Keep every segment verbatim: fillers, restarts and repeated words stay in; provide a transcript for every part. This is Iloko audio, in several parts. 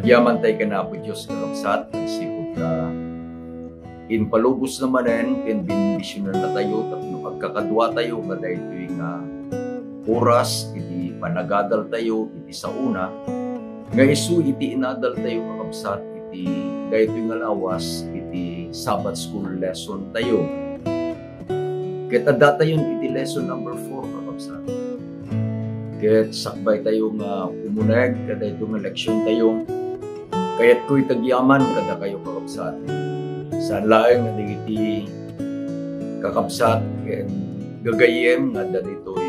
Agyaman tayo ken Apo Dios, kakabsat, agsipud ta impalubosna manen ken bendisionannatayo tapno agkakaduatayo kadaytoy nga oras iti panagadaltayo iti saona, nga isu iti inadaltayo, kakabsat, iti daytoy nga lawas iti Sabbath School lesson tayo. Ket addatayon iti lesson number four, kakabsat. Ket sakbaytayo nga umuneg kadaytoy nga leksiontayo, kayatko iti agyaman kadakayo, kakabsat. Saan laeng nga dagiti kakabsat ken gagayyem nga adda ditoy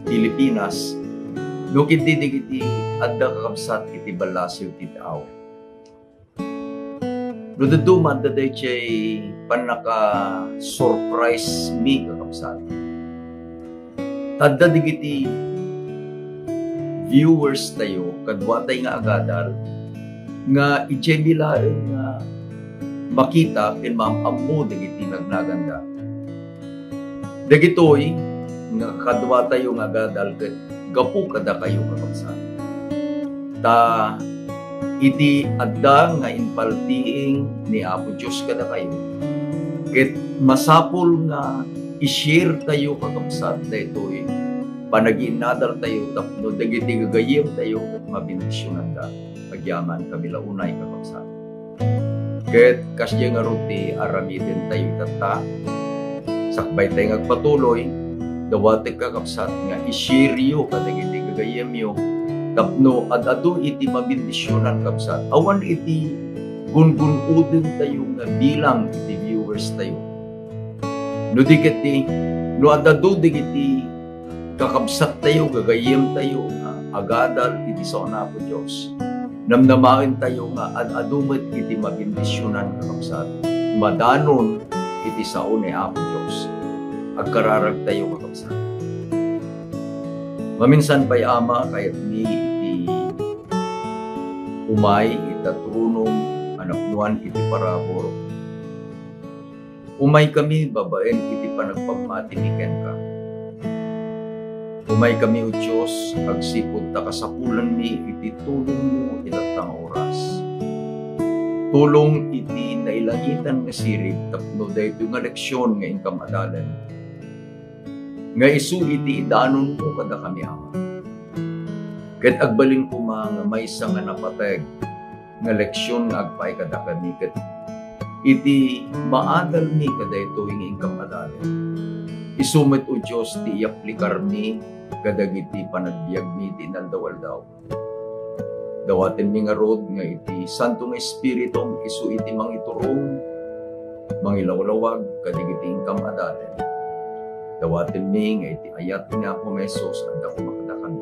Pilipinas, no ketdi dagiti adda, kakabsat, iti ballasiw ti tao. No dadduma, adda daydiay pannaka-surprise mi, kakabsat. Ta adda dagiti viewers tayo, kaduatay nga agadal, nga idiay mi laeng nga makita ken maam-ammo dagiti nagnaganda. Dagitoy nga kaduatayo nga agadal ket gapu kadakayo, kakabsat. Ta idi adda nga impaltiing ni Apo Dios kadakayo, ket masapul nga i-share tayo, kakabsat, daytoy panagiinnadaltayo tapno dagiti gagayyemtayo ket mabendisionanda. Agyamankami la unay, kakabsat. Ket kasdiay ngarud ti aramidentayo itatta. Sakbaytay nga agpatuloy, dawatek, kakabsat, nga i-shareyo kadagiti gagayyemyo tapno ad-adu iti mabendisionan, kabsat. Awan iti gungun-odentayo nga bilang iti viewers tayo. No di ketdi, no ad-adu dagiti kakabsattayo, gagayyemtayo nga agadal iti sao ni Apo Dios, namnamaentayo nga ad-adu met iti mabendisionan, kakabsat, madanon iti sao ni Apo Dios. Agkararagtayo, kakabsat. Maminsan pay, Ama, kayatmi iti umay ita tronom a napnoan iti parabur. Umaykami babaen iti panagpammatimi kenka. Umaykami, O Dios, agsipud ta kasapulanmi iti tulongmo itatta nga oras. Tulong iti nailangitan nga sirib tapno daytoy nga leksion nga inkam adalen nga isu iti idanonmo kadakami, Ama. Ket agbalin koma nga maysa nga napateg nga leksion nga agpaay kadakami ket iti maadalmi kadaytoy nga inkam adalen. Isu met, O Dios, ti iyaplikarmi kadagiti panagbiagmi ti inaldaw-aldaw. Dawatenmi ngarud nga iti Santo nga Espiritum isu iti mangiturong, mangilawlawag kadagiti inkam adalen. Dawatenmi nga iti ayat ni Apo Jesus adda koma kadakami.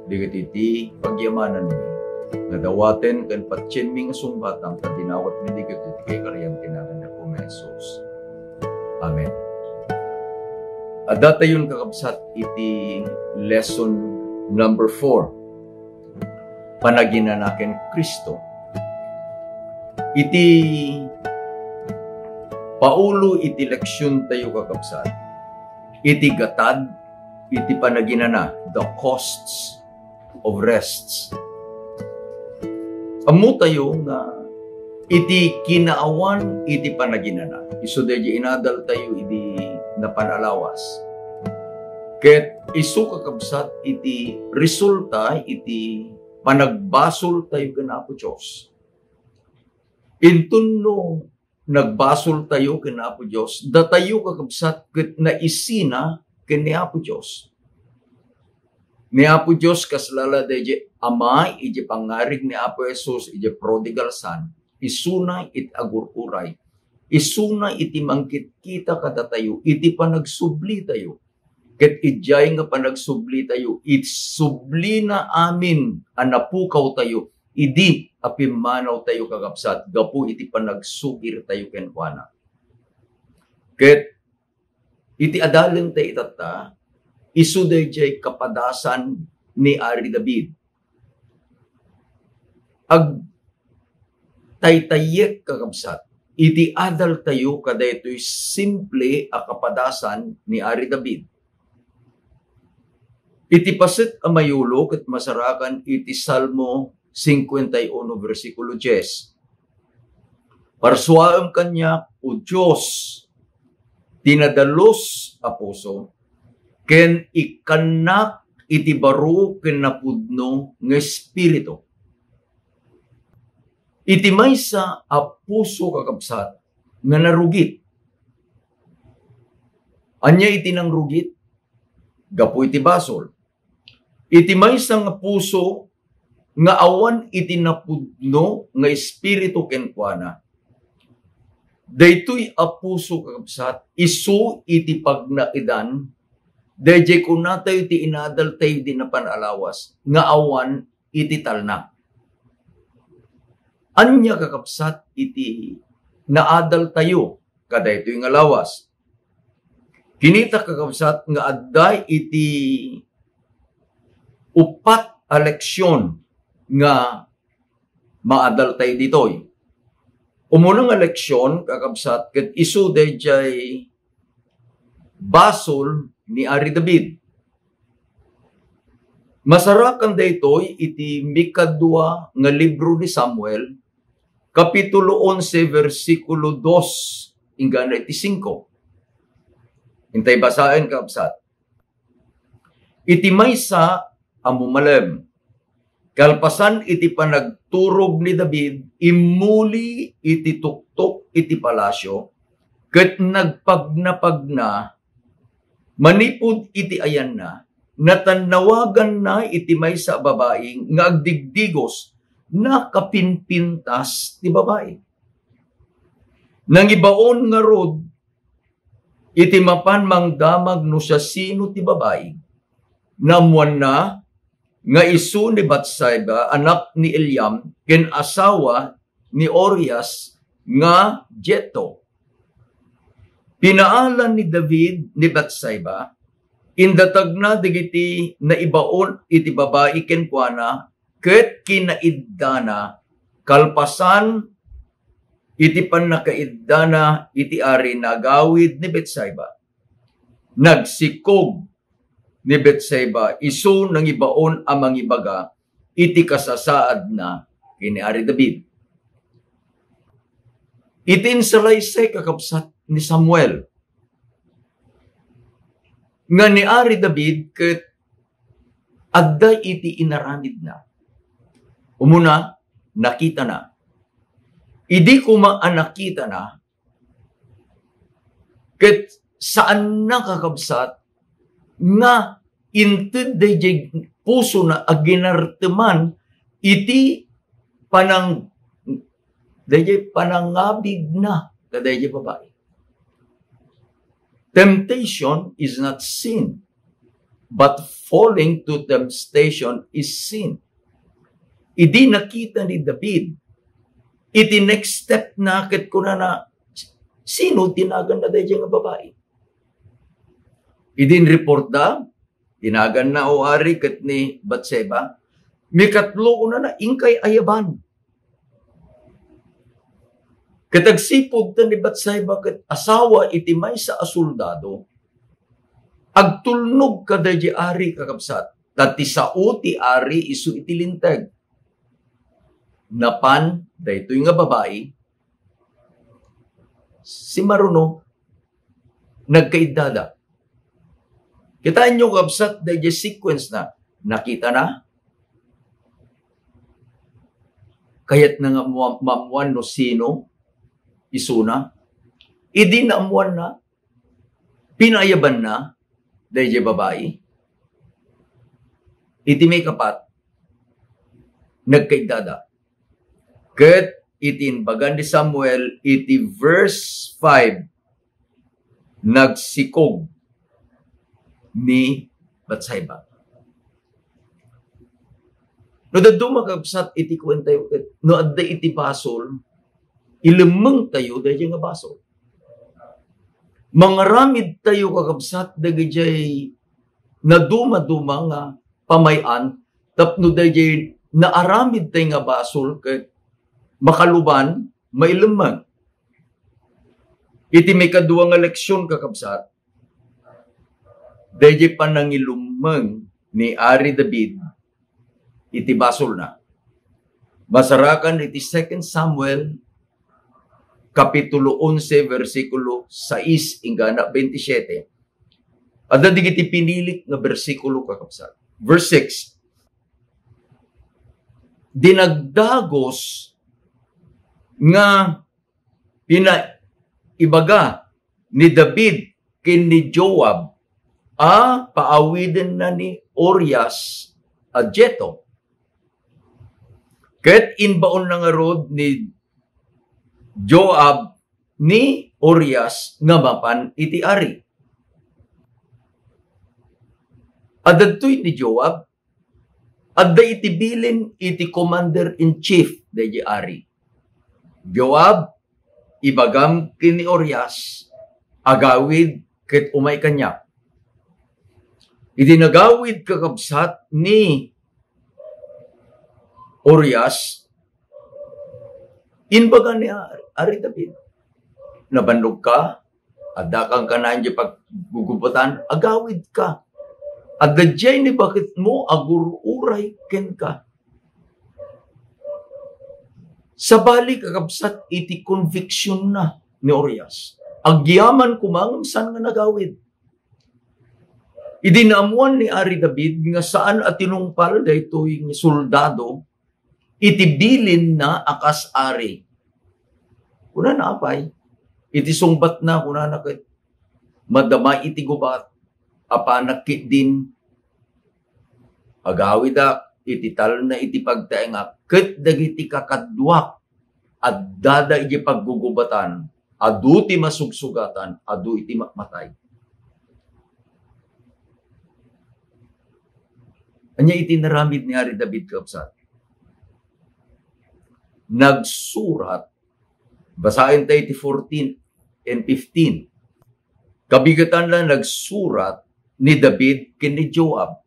Dagiti ti pagyamananmi nga dawaten ken patienmi nga sungbatam ta dinawatmi dagiti ti kaikarian ti nagan ni Apo Jesus. Amen. Addatayon, kakabsat, iti lesson number four, panaginana ken Cristo. Iti paulo iti leksion tayo, kakabsat, iti gatad iti panaginana, the costs of rests. Ammo tayo nga iti kinaawan iti panaginana, isu daydi inadal tayo idi napan a lawas. Ket isu, kakabsat, iti resulta iti panagbasol tayo ken Apo Dios. Inton no nagbasol tayo ken Apo Dios, datayo, kakabsat, ket naisina ken ni Apo Dios. Ni Apo Dios, kasla la daydi Ama, iti pangngarig ni Apo Jesus iti prodigal son, isuna iti agurguray, isuna iti mangkitkita kadatayo iti panagsubli tayo. Ket idiay nga panagsubli tayo, isublina amin a napukaw tayo idi a pimmanaw tayo, kakabsat, gapu iti panagsukir tayo kenkuana. Ket iti adalen tayo itatta, isu daydiay kapadasan ni Ari David. Agtaytayyek, kakabsat, iti adal tayo kadaytoy simple a kapadasan ni Ari David. Iti paset a mayulo ket masarakan iti Salmo cincuenta y uno, versikulo diez. Parsuaem kaniak, O Dios, ti nadalus a puso, ken ikkannak iti baro ken napudno nga espiritu. Iti maysa a puso, kakabsat, nga narugit. Ania iti nangrugit? Gapu iti basol. Iti maysa nga puso nga awan iti napudno nga espiritu kenkuana, daytoy a puso, kakabsat, isu iti pagnaedan, daydiay kunatayo ti inadaltayo idi napan a lawas nga awan iti talna. Ania, kakabsat, iti naadaltayo kadaytoy nga lawas? Kinita, kakabsat, nga adda iti uppat a leksion nga maadaltayo ditoy. Umuna nga leksion, kakabsat, ket isu daydiay basol ni Ari David. Masarakan daytoy iti mikadua nga libro ni Samuel, kapitulo onse, versikulo dos, inggana iti singko. Intay basaen, kabsat. Iti maysa a mumalem, kalpasan iti panagturog ni David, immuli iti tuktok iti palasio, ket nagpagnapagna manipud iti ayanna, natannawaganna iti maysa a babai nga agdigdigos, nakapinpintas ti babai. Nangibaon ngarud iti mapan mangdamag no siasino ti babai. Naammoanna nga isu ni Batseba, anak ni Eliam, ken asawa ni Urias nga Jetto. Pinaalan ni David ni Batseba, indatagna dagiti naibaon iti babai kenkuana, ket kinaiddana kalpasan iti pannakaiddana iti ari nga agawid ni Batseba. Nagsikog ni Batseba, isu nangibaon a mangibaga iti kasasaadna ken ni Ari David. Iti insalaysay, kakabsat, ni Samuel nga ni Ari David ket adda iti inaramidna. Umuna, nakitana. Idi koma a nakitana, ket saanna, kakabsat, nga inted daydiay pusona a ginarteman iti panang-, daydiay panangabidna kadaydiay babai. Temptation is not sin, but falling to temptation is sin. Idi nakita ni David, iti next step na ket kunana, "Sino ti naganna daydiay nga babai?" Idi inreportda, tinaganna, "O ari, ket ni Batseba." Mikatlo, kunana, "Inkay ayaban." Ket agsipud ta ni Batseba ket asawa iti maysa a soldado, agtulnog kadaydiay ari, kakabsat, ta ti sao ti ari isu iti linteg. Napan daytoy nga babai, simaruno, nagkaiddada. Kitaenyo, kabsat, daydiay sequence na. Nakitana. Kayatna nga mua-, maammuan no sino isuna. Idi naammuanna, pinayabanna daydiay babai. Iti maikapat, nagkaiddada. Ket iti imbaga ni Samuel iti verse five, nagsikog ni Batseba. No dadduma, kakabsat, iti kuentayo ket no adda iti basol, ilemmengtayo daydiay nga basol. Mangaramidtayo, kakabsat, dagijay nadumaduma nga pamay-an tapno dayjay naaramidtay nga basol ket makaluban, mailemmeng. Iti maikadua nga leksion, kakabsat, dayjay panangilemmeng ni Ari David iti basolna. Masarakan iti Second Samuel, Kapitulo onse, bersikulo sais inggana bentisiete. Adda dagiti pinilik nga bersikulo, kakabsat. Verse six, dinagdagos nga pinaibaga ni David ken ni Joab a paawidenna ni Urias a Jeto. Ket imbaonna ngarud ni Joab ni Urias nga mapan iti ari. Adda ditoy ni Joab, adda iti bilin iti commander-in-chief daydi ari. Joab, ibagam ken ni Urias, agawid ket umay kaniak. Idi nagawid, kakabsat, ni Urias, imbaga ni Ari David, "Nabannogka? Adda kan kanayon diay paggugubatan? Agawidka. Adda diay ni baketmo agur-uray kenka." Sabali, kakabsat, iti convictionna ni Urias, agyaman koma ngem saan nga nagawid. Idi naammuan ni Ari David nga saan a tinungpal daytoy nga soldado iti bilinna a kas ari, kunana, apay, iti sungbatna, kunana ket, "Madama iti gubat, apanak ketdin, agawidak iti talna iti pagtaengak, ket dagiti kakaduak addada iti paggugubatan, adu ti masugsugatan, adu iti ma-, matay." Ania iti inaramid ni Ari David, kabsat? Nagsurat, basaen tayo iti fourteen and fifteen. Kabigetan la, nagsurat ni David ken ni Joab,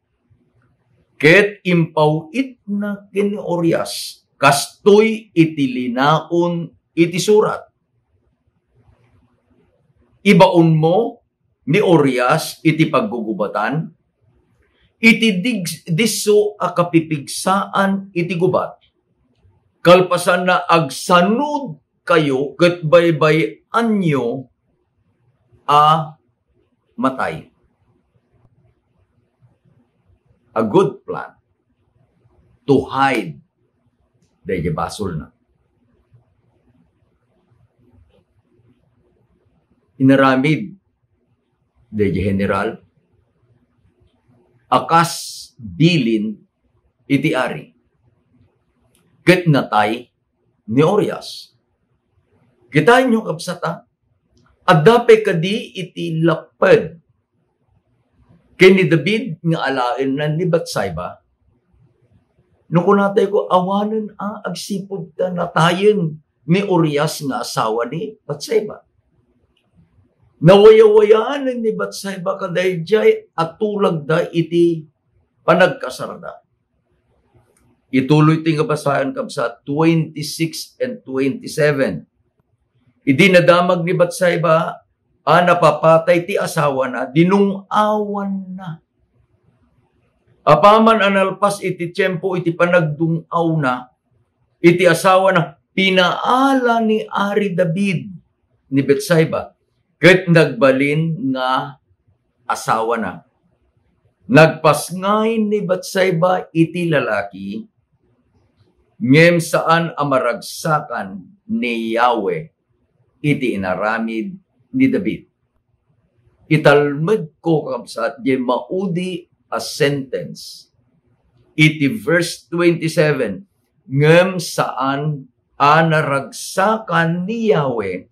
ket impaw-itna ken ni Urias, kastoy iti linaon iti surat. Ibaonmo ni Urias iti paggugubatan, iti dig-, disso a kapipigsaan iti gubat. Kalpasanna, agsanudkayo ket baybay-anyo a matay. A good plan to hide daydi basolna. Inaramid daydi general a kas bilin iti ari, ket natay ni Urias. Kitaenyo, kabsat, a? Adda pay kadi iti lapped ken ni David nga alaenna ni Batseba? No kunatayko, awanen a agsipud ta natayen ni Urias nga asawa ni Batseba. Nawayawayaanen ni Batseba kadaydiay a tulagda iti panagkasarada. Ituloy ti nga basaen, kabsat, twenty-six and twenty-seven. Idi nadamag ni Batseba a napapatay ti asawana, dinung-awanna. Apaman a nalpas iti tiempo iti panagdung-awna iti asawana, pinaala ni Ari David ni Batseba ket nagbalin nga asawana. Nagpasngay ni Batseba iti lalaki, ngem saan a maragsakan ni Yahweh iti inaramid ni David. Italmedko, kabsat, diay maudi a sentence iti verse twenty-seven, ngem saan a naragsakan ni Yahweh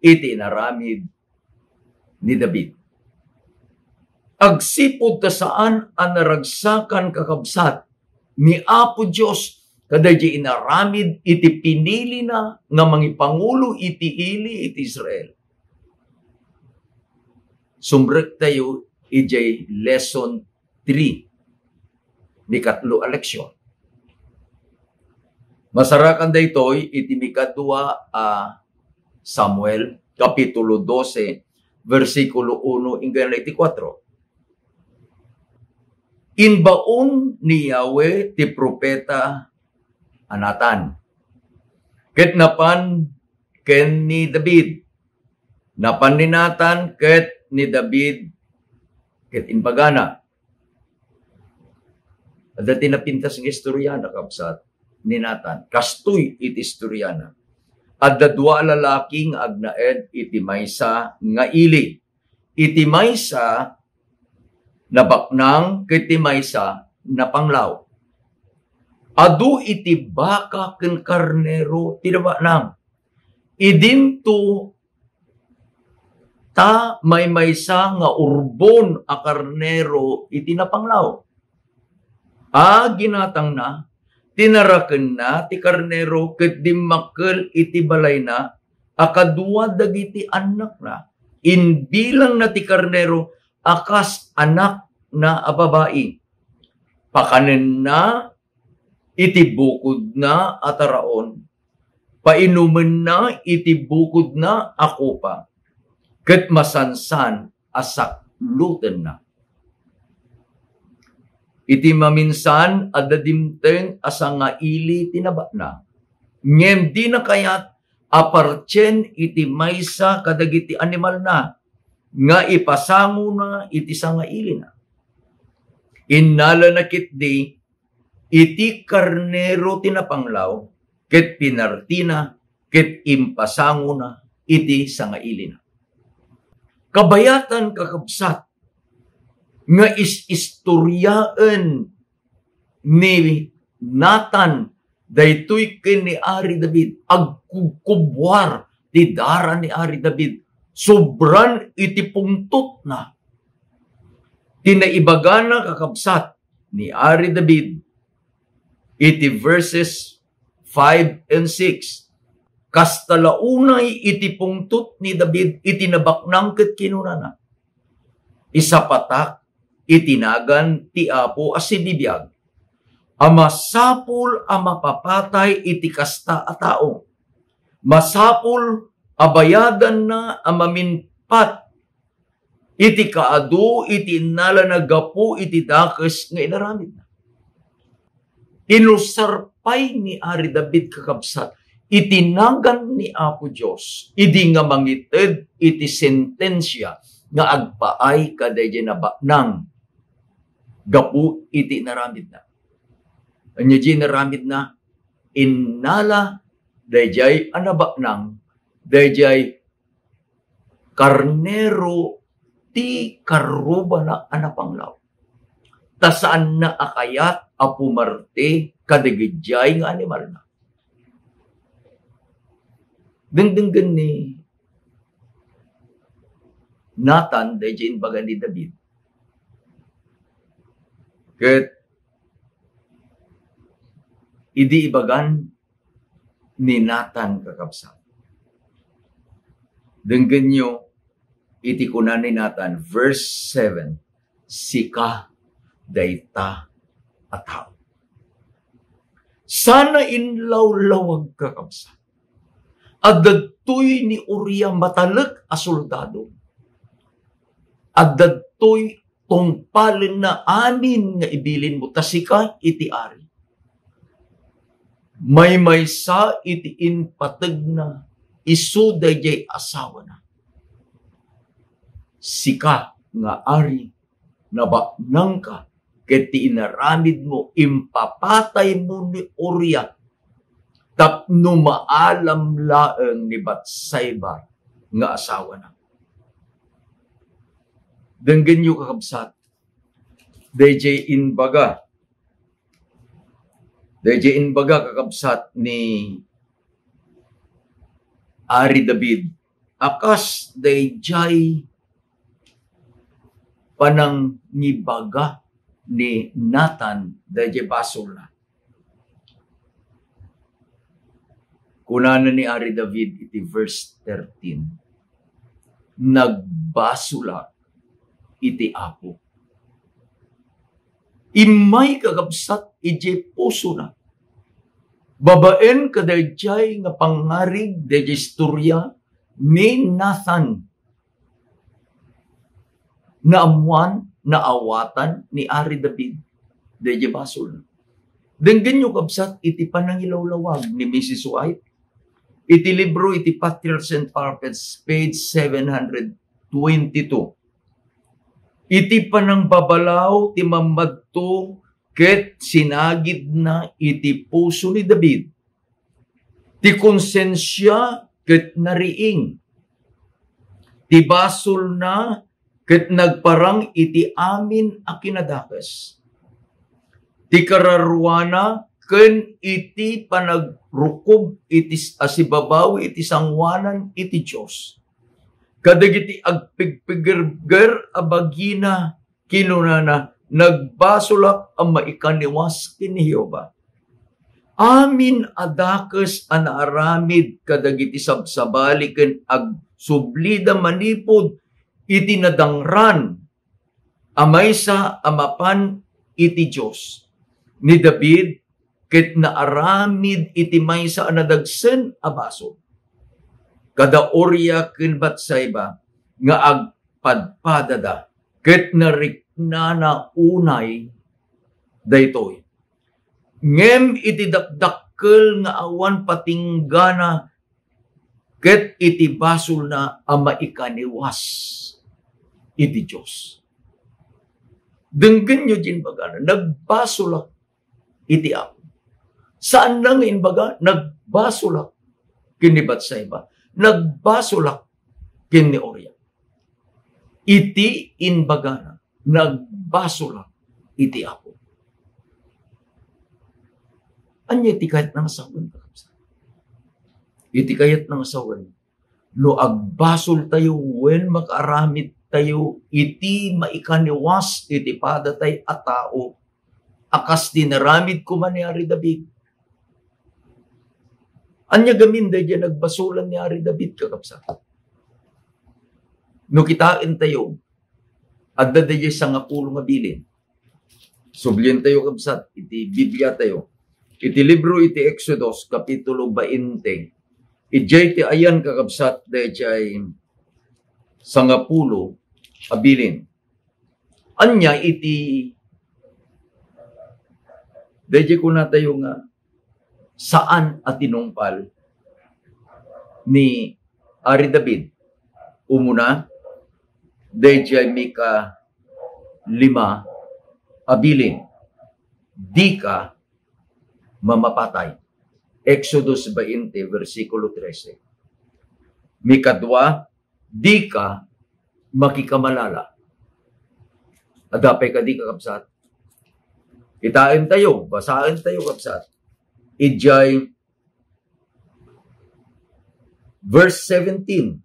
iti inaramid ni David. Agsipud ta saan a naragsakan, kakabsat, ni Apo Dios kadaydi inaramid iti pinilina nga mangipangulo iti ili iti Israel. Sumrektayo idiay lesson three, ni katlo a leksyon. Masarakan daytoy iti mikadua a Samuel, Kapitulo dose, bersikulo uno inggana iti kuatro. Inbaon ni Yahweh ti propeta a Natan. Ket napan ken ni David. Napan ni Natan ket ni David ket imbagana. Adda ti napintas nga istoriana, kabsat, ni Natan. Kastoy iti istoriana. Adda dua a lalaki nga agnaed iti maysa nga ili. Iti maysa, nabaknang, ket ti maysa, napanglaw. Adu iti baka ken karnero ti nabaknang. Idinto ta maymaysa nga urbon a karnero iti napanglaw. A ginatangna, tinarakenna ti karnero ket dimmakkel iti balayna a kadua dagiti annakna. Imbilangna ti karnero a kas annakna a babai. Pakanenna iti bukodna a taraon, painumenna iti bukodna a kopa, ket masansan a saklotenna. Iti maminsan, adda dimteng a sangaili ti nabaknang, ngem dina kayat a partien iti maysa kadagiti animalna nga ipasangona iti sangailina. Innalana ketdi iti karnero ti napanglaw, ket pinartina, ket impasangona iti sangailina. Kabayatan, kakabsat, nga is-istoriaen ni Natan daytoy ken ni Ari David. Agkubkubbuar ti dara ni Ari David. Sobran iti pungtotna. Ti naibagana, kakabsat, ni Ari David iti verses five and six. Kasta la unay iti pungtot ni David iti nabaknang ket kinunana, "Isapatak iti nagan ti Apo a sibibiag, a masapul a mapapatay iti kasta a tao. Masapul a bayadanna a maminpat iti kaadu iti innalana gapu iti dakes nga inaramidna." Inusar pay ni Ari David, kakabsat, iti nagan ni Apo Dios idi nga mangited iti sentensia nga agpaay kadaydiay nabaknang gapu iti inaramidna. Ania diay inaramidna? Innala daydiay a nabaknang, daydiay karnero ti karrubana a napanglaw. Ta saanna a kayat a pumarte kadagiddiay nga animalna. Dengdenggen ni Natan daydiay imbaga ni David. Ket idi ibagan ni Natan, kakabsat, denggenyo iti kuna ni Natan, verse seven, "Sika dayta a tao." Sana inlawlawag, kakabsat. Adda ditoy ni Uria, matalek a soldado. Adda ditoy tungpalenna amin nga ibilinmo, ta sika iti ari. Maymaysa iti impategna isu daydiay asawana. Sika nga ari, nabaknangka, ket ti inaramidmo, impapataymo ni Uria tapno maalam laeng ni Batseba nga asawana. Denggenyo, kakabsat, daydiay imbaga, daydiay imbaga, kakabsat, ni Ari David a kas daydiay panangibaga ni Natan daydiay basolna. Kunana ni Ari David iti verse thirteen, "Nagbasolak iti Apo." Immay, kakabsat, idiay pusona. Babaen kadaydiay nga pangngarig daydiay istoria ni Natan, naammoan, naawatan ni Ari David daydiay basol. Denggenyo, kabsat, iti panangilawlawag ni Missus White iti libro iti Patriarchs and Prophets, page seven hundred twenty-two. Iti panangbabalaw ti mammadto ket sinagidna iti puso ni David, ti konsensia ket nariing, ti basolna ket nagparang iti amin a kinadakes. Ti kararuana ken iti panagrukob iti s-, a sibabawi iti sangoanan iti Dios. Kadagiti agpigpigger a bagina, kinunana, "Nagbasolak a maikaniwas ken ni Jehovah." Amin a dakes a naaramid kadagiti sabsabali ken agsublida manipud iti nadangran a maysa a mapan iti Dios. Ni David ket naaramid iti maysa a nadagsen a basol. Kada Uria ken Batseba nga agpadpadada ket nariknana unay daytoy. Ngem iti dakdakkel nga awan patinggana ket iti basolna a maikaniwas iti Dios. Denggenyo diay imbagana, "Nagbasolak iti Apo." Saanna nga imbaga, "Nagbasolak ken ni Batseba, nagbasolak ken ni Uria." Iti imbagana, "Nagbasolak iti Apo." Ania iti kayatna nga sawen, kakabsat? Iti kayatna nga sawen, no agbasoltayo wen makaaramidtayo iti maikaniwas iti padatay a tao, a kas ti naramid koma ni Ari David. Ania gamin daydiay nagbasolan ni Ari David, kakabsat? No kitaentayo, adda daydiay sangapulo nga bilin. Sublientayo, kabsat, iti Bibliatayo. Iti libro iti Exodus, kapitulo bainte. Idiay ti ayan, kakabsat, daydiay sangapulo a bilin. Ania iti, daydiay kunatayo nga saan a tinungpal ni Ari David? Umuna, daydiay mika lima a bilin, "Dika mamapatay." Exodus bainte, bersikulo trese. Mikadua, "Dika makikamalala." Adda pay kadi, kakabsat? Kitaentayo, basaentayo, kabsat. Idiay verse seventeen,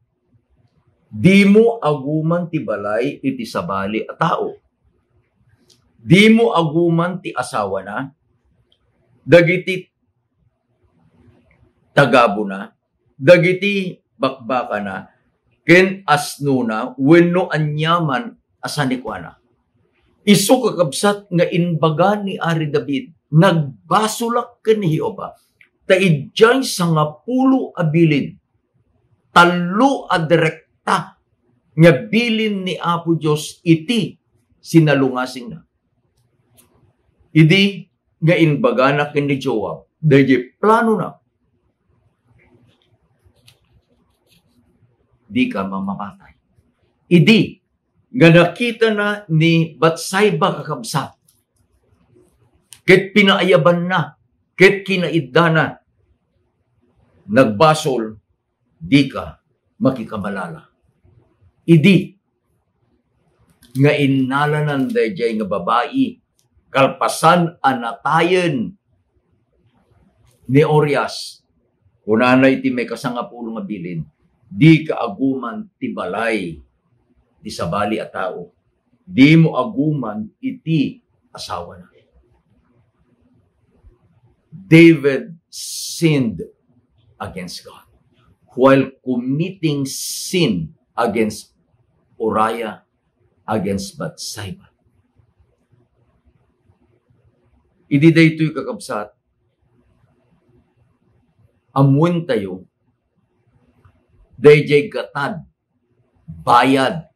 "Dimo aguman ti balay iti sabali a tao. Dimo aguman ti asawana, dagiti tagabuna, dagiti bakbakana, ken asnona wenno aniaman a sanikuana." Isu, kakabsat, nga imbaga ni Ari David, "Nagbasolak ken ni Jehovah." Ta idiay sangapulo a bilin, tallo a direkta nga bilin ni Apo Dios iti sinalungasingna. Idi nga imbagana ken ni Joab daydiay planona, "Dika mamapatay." Idi nga nakitana ni Batsaiba, kakabsat, ket pinaayabanna, ket kinaiddana, nagbasol, "Dika makikamalala." Idi nga innalanan daydiay nga babai, kalpasan a natayen ni Urias, kunana iti maikasangapulo nga bilin, "Dika aguman ti balay ti sabali a tao. Dimo aguman iti asawana." David sinned against God while committing sin against Uriah, against Bathsheba. Idi daytoy, kakabsat, ammoentayo daydiay gatad, bayad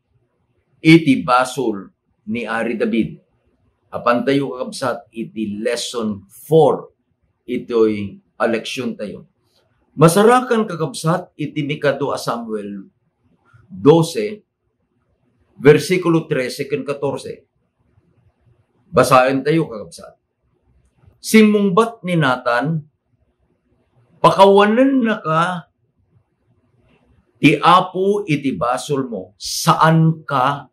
iti basol ni Ari David. Apantayo, kakabsat, iti lesson four itoy a leksiontayo. Masarakan, kakabsat, iti mikadu a Samuel dose, bersikulo trese ken katorse. Basaentayo, kakabsat. Simmungbat ni Natan, "Pakawanennaka ti Apo iti basolmo, saanka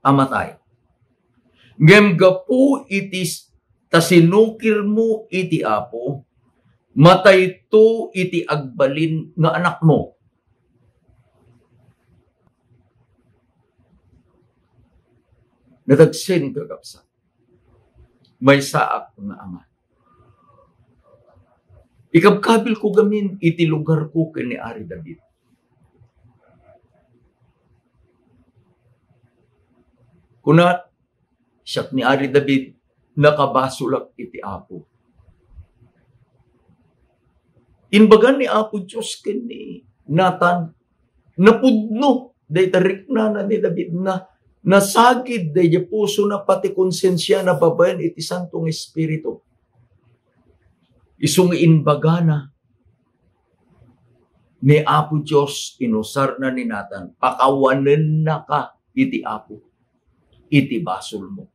a matay. Ngem gapu iti s-, ta sinukirmo iti Apo, matayto iti agbalin nga anakmo." Nadagsen, kakabsat. Maysaak nga ama. Ikabkabilko gamin iti lugarko ken ni Ari David. Kuna, siak ni Ari David, nakabasolak iti Apo. Imbaga ni Apo Dios ken ni Natan, napudno dayta riknana ni David na nasagid daydi pusona, pati konsensiana babaen iti Santo nga Espiritu. Isu nga imbagana ni Apo Dios, inusarna ni Natan, "Pakawanennaka iti Apo, iti basolmo.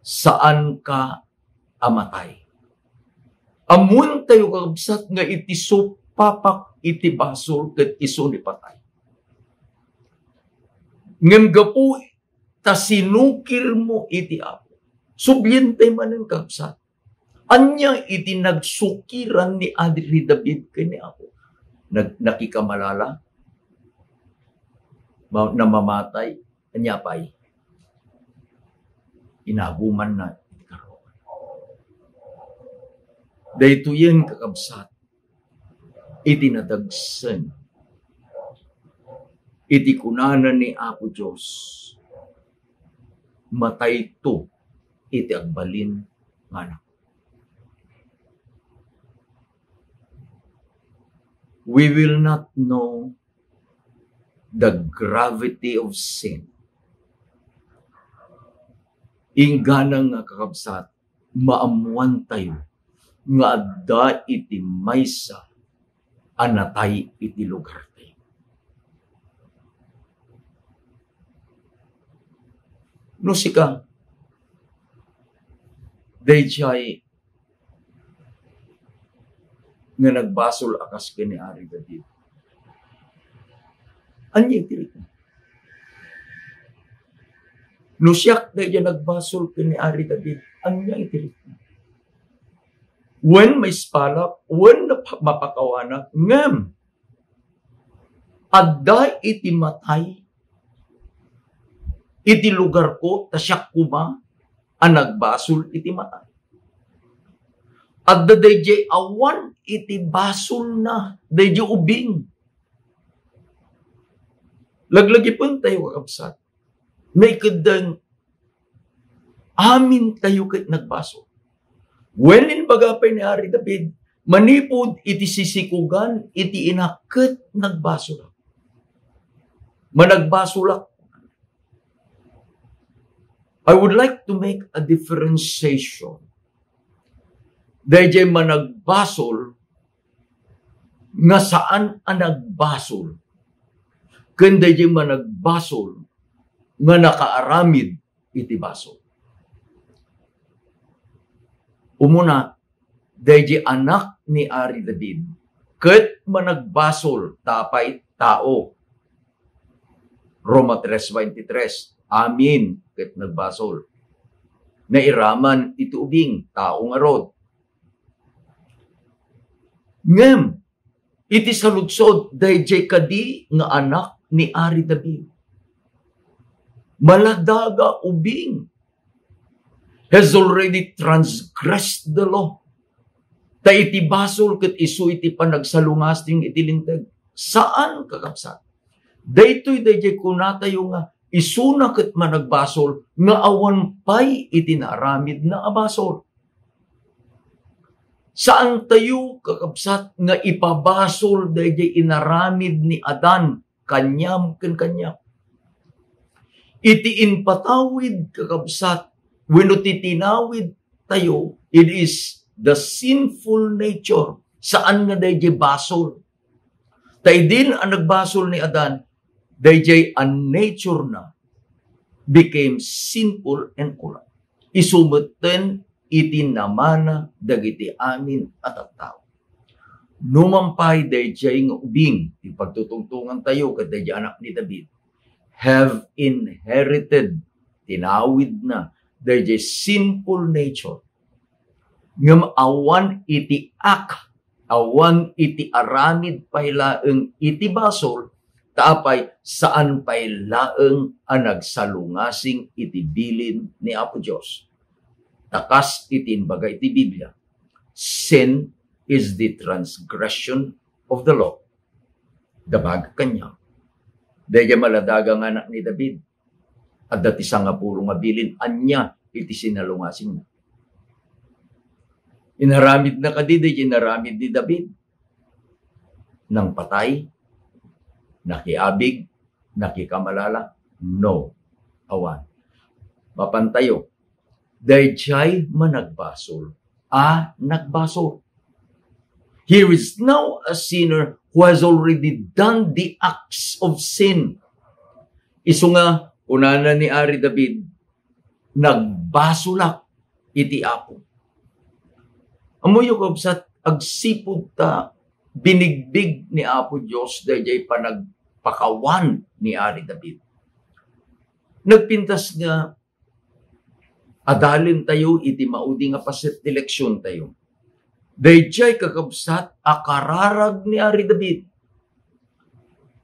Saanka a matay." Ammoentayo, kakabsat, nga iti supapak iti basol ket isu ni patay. Ngem gapu ta sinukirmo iti Apo. Sublientay manen, kakabsat. Ania iti nagsukiran ni Ari David ken ni Apo? Nag-, nakikamalala? Ma-, namamatay? Ania pay? Inagumanna iti karruagan. Daytoyen, kakabsat, iti nadagsen, iti kunana ni Apo Dios, "Matayto iti agbalin nga anak." We will not know the gravity of sin. Inggana nga, kakabsat, maammoantayo nga adda iti maysa a natay iti lugartayo. No sika, daydiay nga nagbasol a kas ken ni Ari David, ania iti rikna? No siak daydiay nagbasol ken ni Ari David, ania iti rikna? Wen maispalak, wen nap-, mapakawanak, ngem adda iti matay iti lugarko, ta siak koma a nagbasol iti matay. Adda daydiay awan iti basolna, daydiay ubing. Laglagipentayo, kakabsat. Naikeddeng amintayo ket nagbasol. Wen, imbaga pay ni Ari David, manipud iti sisikogan iti ina ket nagbasolak. Managbasolak. I would like to make a differentiation. Daydiay managbasol nga saan a nagbasol, ken daydiay managbasol nga nakaaramid iti basol. Umuna, daydiay anak ni Ari David ket managbasol, ta apay, tao. Roma tres veintitrés, amin ket nagbasol. Nairaman iti ubing, tao ngarud. Ngem, iti saludsod, daydiay kadi nga anak ni Ari David, maladaga ubing, has already transgressed the law. Ta iti basol ket isu iti panagsalungasing iti Linteg. Saan, kakabsat. Daytoy daydiay kunatayo nga isuna ket managbasol nga awan pay iti naaramidna a basol. Saantayo, kakabsat, nga ipabasol daydiay inaramid ni Adan kaniam ken kaniak. Iti impatawid, kakabsat, Wenno ti tinawid tayo, it is the sinful nature. Saan nga dayjay basol. Ta idin a nagbasol ni Adan, dayjay a nature na became sinful and corrupt. Isu metten iti namana dagiti amin a tattao. Numan pay dayjay nga ubing ti pagtutungtongan tayo ket dayjay anak ni David, have inherited, tinawid na, dayjay sinful nature. Ngem awan iti ak, awan iti aramid pay laeng iti basol, ta apay saan pay laeng a nagsalungasing iti bilin ni Apo Dios. Ta kas iti imbaga iti Biblia, "Sin is the transgression of the law." Dabag kanya. Dayjay maladaga nga anak ni David. Adda ti sangapulo nga bilin, ania iti sinalungasingna? Inaramidna kadi dayjay inaramid ni David? Nangpatay, nakiabig, nakikamalala? No. Awan. Mapantayo, dayjay managbasol a nagbasol. Here is now a sinner who has already done the acts of sin. Isu nga, kunana ni Ari David, "Nagbasolak iti Apo." Ammoyo, kabsat, agsipud ta binigbig ni Apo Dios dayjay panagpakawan ni Ari David. Nagpintas nga adalen tayo iti maudi nga paset ti leksion tayo. Dayjay, kakabsat, a kararag ni Ari David.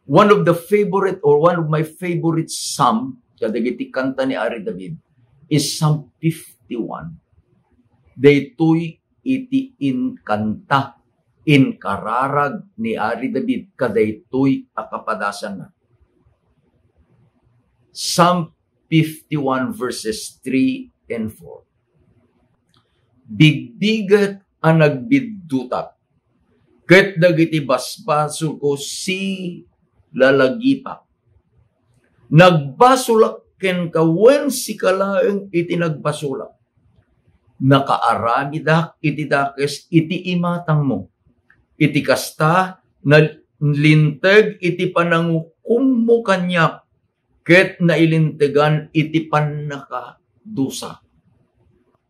One of the favorite or one of my favorite psalm kadagiti kanta ni Ari David is Psalm fifty-one. Daytoy iti inkanta, inkararag ni Ari David kadaytoy a kapadasanna. Psalm fifty-one verses three and four. "Bigbigek a nagbiddutak, ket dagiti basbasolko silalagipak. Nagbasolak kenka wen sika laeng iti nagbasolak. Nakaaramidak iti dakes iti imatangmo. Iti kasta, nalinteg iti panangukommo kaniak, ket nailintegan iti pannakadusa."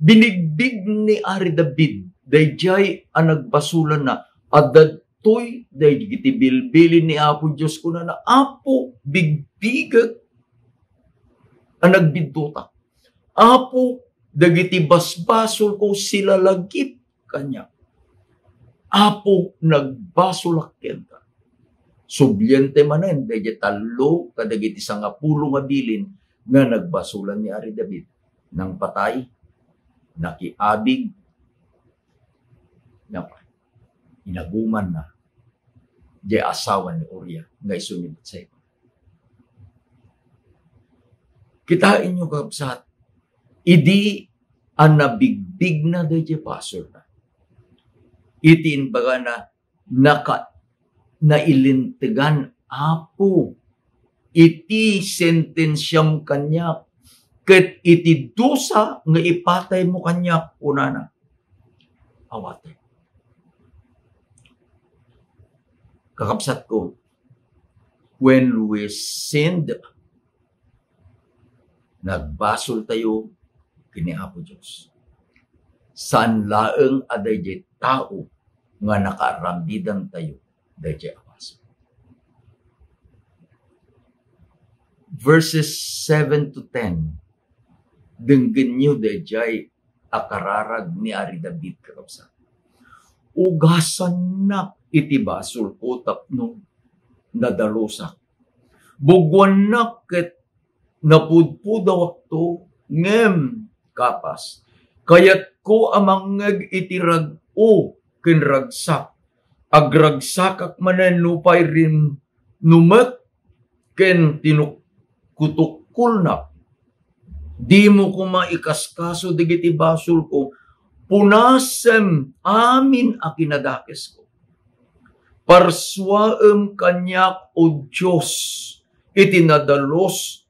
Binigbig ni Ari David dayjay a nagbasolanna. Adda dagitoy dagiti bilbilin ni Apo Dios, kunana, "Apo, bigbigek a nagbiddutak. Apo, dagiti basbasolko silalagip kaniak. Apo, nagbasolak kenka." Subliente manen dayjay tallo kadagiti sangapulo nga bilin nga nagbasolan ni Ari David. Nangpatay, nakiabig, napa-, inagumanna diay asawa ni Uriah nga isu ni Batseba. Kitaenyo, kabsat, idi a nabigbigna dayjay basolna, iti imbagana, naka-, nailintegan, Apo, iti sentensiam kaniak, ket iti dusa nga ipataymo kaniak, kunana. Awaten. Kakabsatko, when we sinned, nagbasol tayo ken ni Apo Dios. Saan laeng a dayjay tao nga nakaaramidan tayo dayjay a basol. Verses seven to ten, denggenyo dayjay a kararag ni Ari David, kakabsat. "Ugasannak iti basolko tapno nadalusak. Bugoannak ket napudpudawakto, ngem kapas. Kayatko a mangngeg iti rag-o ken ragsak. Agragsakak manen nupay rinnumek ken tinukkutukkolnak. Dimo koma ikaskaso dagiti basolko. Punasem amin a kinadakesko. Parsuaem kaniak, O Dios, iti nadalus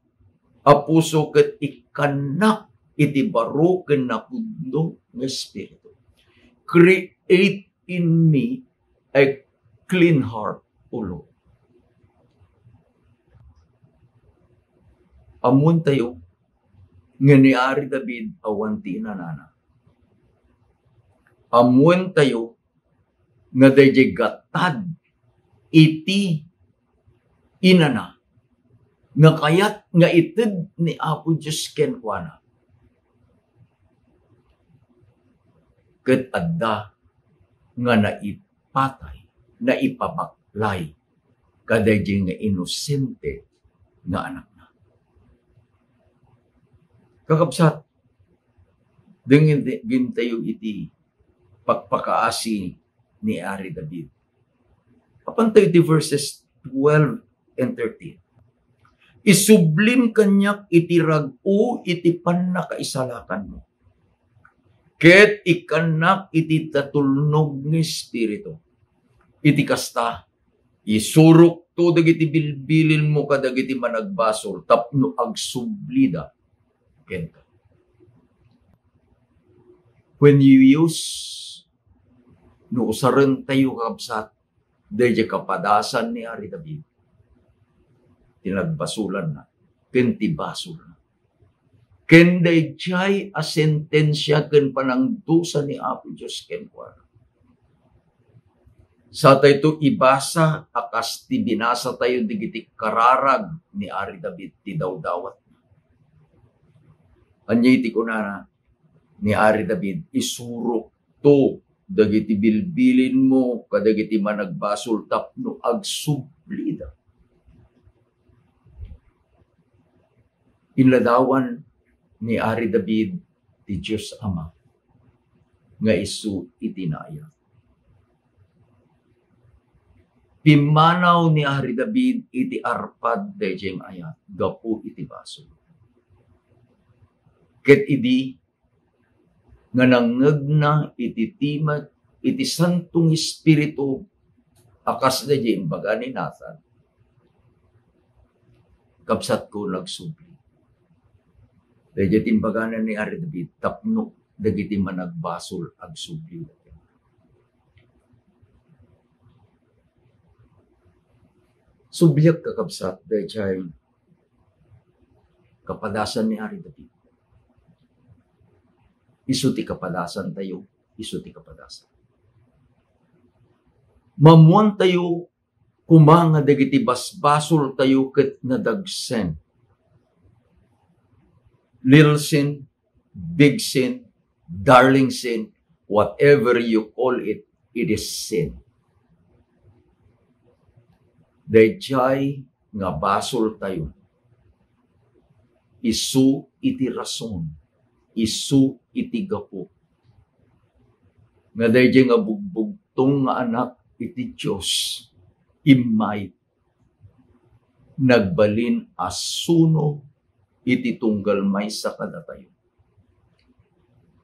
a puso ket ikkannak iti baro ken napudno nga espiritu. Create in me a clean heart, O Lord. Ammoentayo nga ni Ari David awan ti inanana. Ammoentayo nga daydiay gatad iti inana nga kayat nga ited ni Apo Dios kenkuana. Ket adda nga naipatay, naipabaklay kadaydiay nga inosente nga anakna. Kakabsat, denggen, denggen tayo iti pakpakaasi ni Ari David. Apan tayo iti verses twelve and thirteen. Isublim kaniak iti rag-o iti pannakaisalakanmo. Ket ikkannak iti tatulnog nga espiritu. Iti kasta, isurokto dagiti bilbilinmo kadagiti managbasol tapno agsublida kenka. When you use, no usaren tayo, kabsat, daydiay kapadasan ni Ari David, ti nagbasolanna, ken ti basolna. Ken daydiay a sentensia ken panangdusa ni Apo Dios kenkuana. Satayto ibasa a kas ti binasa tayo dagiti kararag ni Ari David ti dawdawatna. Ania iti kunana ni Ari David? Isurokto dagiti bilbilinmo kadagiti managbasol tapno agsublida. Inladawan ni Ari David ti Dios Ama nga isu iti naayat. Pimmanaw ni Ari David iti arpad daydiay nga ayat gapu iti basol. Ket idi nga nangngegna iti timek iti Santo nga Espiritu a kas daydiay imbaga ni Nathan, kabsatko, nagsubli. Daydiay ti imbagana ni Ari David tapno dagiti managbasol agsubli. Subliak, kakabsat, daydiay kapadasan ni Ari David. Isu ti kapadasan tayo, isu ti kapadasan. Maammoan tayo koma nga dagiti basbasol tayo ket nadagsen. Little sin, big sin, darling sin, whatever you call it, it is sin. Daydiay nga basol tayo, isu iti rason, isu iti gapu nga daydiay nga bugbugtong nga anak iti Dios, immay nagbalin a suno iti tunggal maysa kadatayo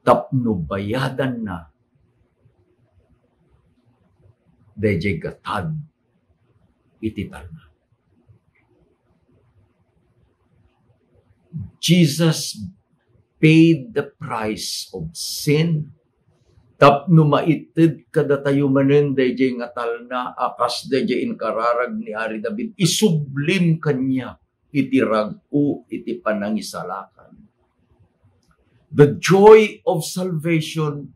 tapno bayadanna daydiay gatad iti talna. Jesus paid the price of sin tapno maited kadatayo manen daydiay nga talna a kas daydiay inkararag ni Ari David. Isublim kaniak iti rag-o iti panangisalakan. The joy of salvation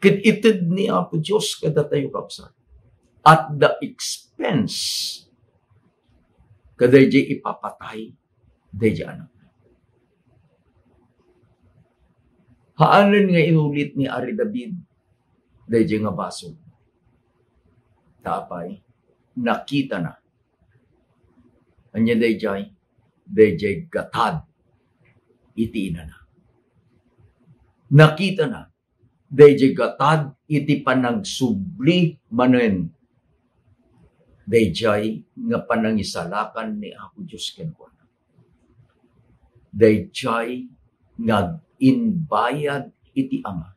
ket ited ni Apo Dios kadatayo, kabsat, at the expense kadaydiay ipapatay daydiay anak. Haanen nga inulit ni Ari David daydiay nga basol. Ta apay, nakitana. Ania daydiay? Daydiay gatad iti inana. Nakitana daydiay gatad iti panagsubli manen daydiay nga panangisalakan ni Apo Dios kenkuana. Daydiay nga aginbayad iti Ama.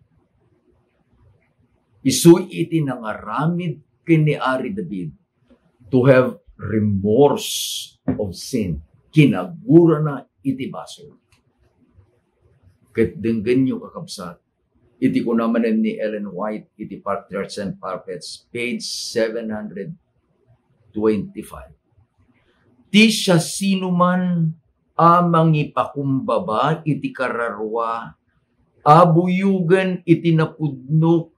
Isu iti nangaramid ken ni Ari David to have remorse of sin. kinagurana iti basol. Ket denggenyo, kakabsat, iti kuna manen ni Ellen White iti Patriarchs and Prophets, page seven hundred twenty-five. Ti siasinoman a mangipakumbaba iti kararua a buyogen iti napudno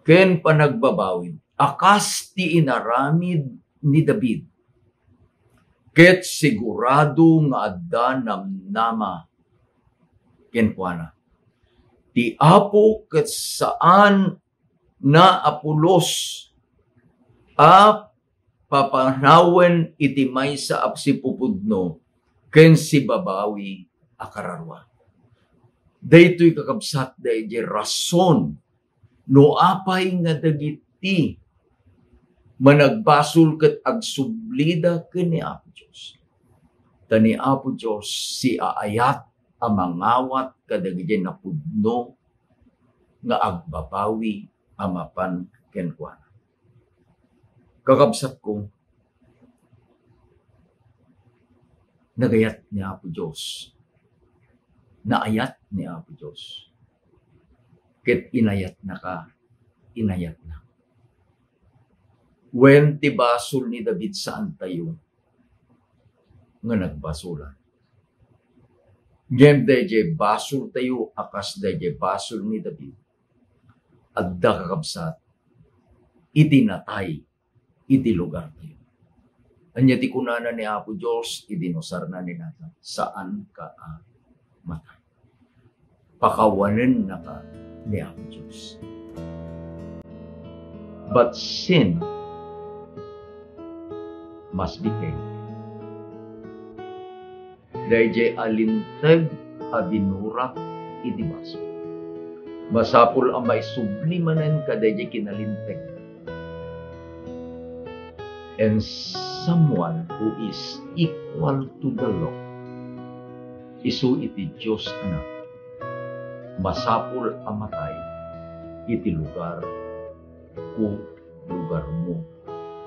ken panagbabawi, a kas ti inaramid ni David, ket sigurado nga adda namnama kenkuana. Ti Apo ket saan na a pulos a papanawen iti maysa a sipupudno ken sibabawi a kararua. Daytoy, kakabsat, daydi rason no apay nga dagiti managbasol ket agsublida ken ni Apo Dios. Ta ni Apo Dios siaayat a mangawat kadagiti napudno nga agbabawi a mapan kenkuana. Kakabsatko, nagayat ni Apo Dios. Naayat ni Apo Dios. Ket inayatnaka, inayatna. Wen ti basol ni David, saantayo nga nagbasolan. Ngem daydiay basoltayo a kas daydiay basol ni David, adda, kakabsat, iti natay iti lugartayo. Ania ti kunana ni Apo Dios iti inusarna ni Nathan? Saanka a matay. Pakawanennaka ni Apo Dios. But sin must be paid. Daydiay a linteg a binurak iti basol, masapul a maisubli manen kadaydiay kinalinteg. And someone who is equal to the law, isu iti Dios Anak, masapul a matay iti lugar ko, lugarmo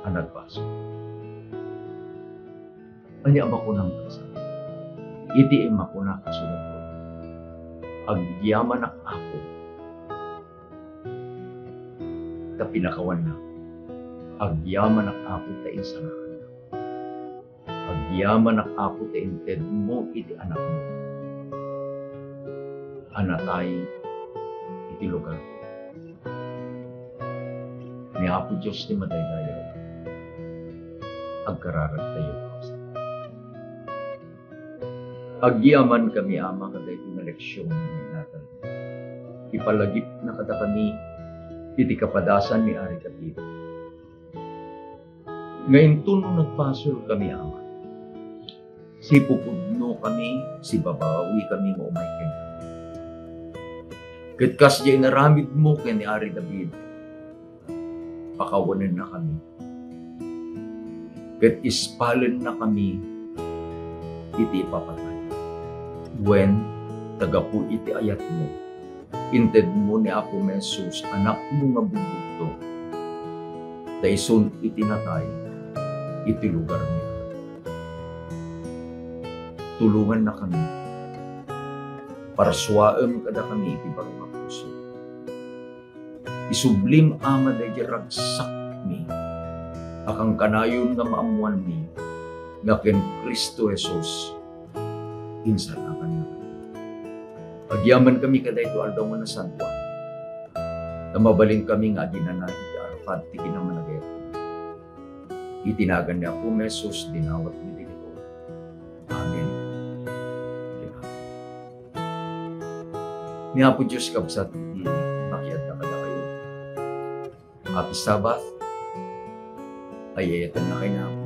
a nagbasol. Ania a makunam, kakabsat? Iti immakuna, kasunod, agyamanak, Apo, ta pinakawannak. Agyamanak, Apo, ta insalakannak. Agyamanak, Apo, ta intedmo iti Anakmo a natay iti lugar. Ni Apo Dios ti madaydayaw, agkararagtayo. Agyamankami, Ama, kadaytoy nga leksion ni Nathan. Ipalagipna kadakami iti kapadasan ni Ari David. Nga inton no nagbasolkami, Ama, sipupudnokami, sibabawikami nga umay kenka. Ket kas diay inaramidmo ken ni Ari David, pakawanennakami ket ispalennakami iti ipapatay. Wen, ta gapu iti ayatmo, intedmo ni Apomi Jesus, Anakmo nga bugbugto, ta isun iti natay iti lugarmi. Tulongannakami. Parsuaem kadakami iti baro nga puso. Isublim, Ama, daydiay ragsakmi a kankanayon nga maammoanmi nga ken Cristo Jesus, insalakannak. Agyamankami kadaytoy aldaw nga nasantoan, ta mabalinkami nga aginana iti arpad ti kinamanagayatmi. Iti nagan ni Apomi Jesus, dinawatmi dagitoy. Amen. Ni Apo Dios, kabsat, iti makiadda kadakayo. Happy Sabbath. Ay-ayatennakami ni Apo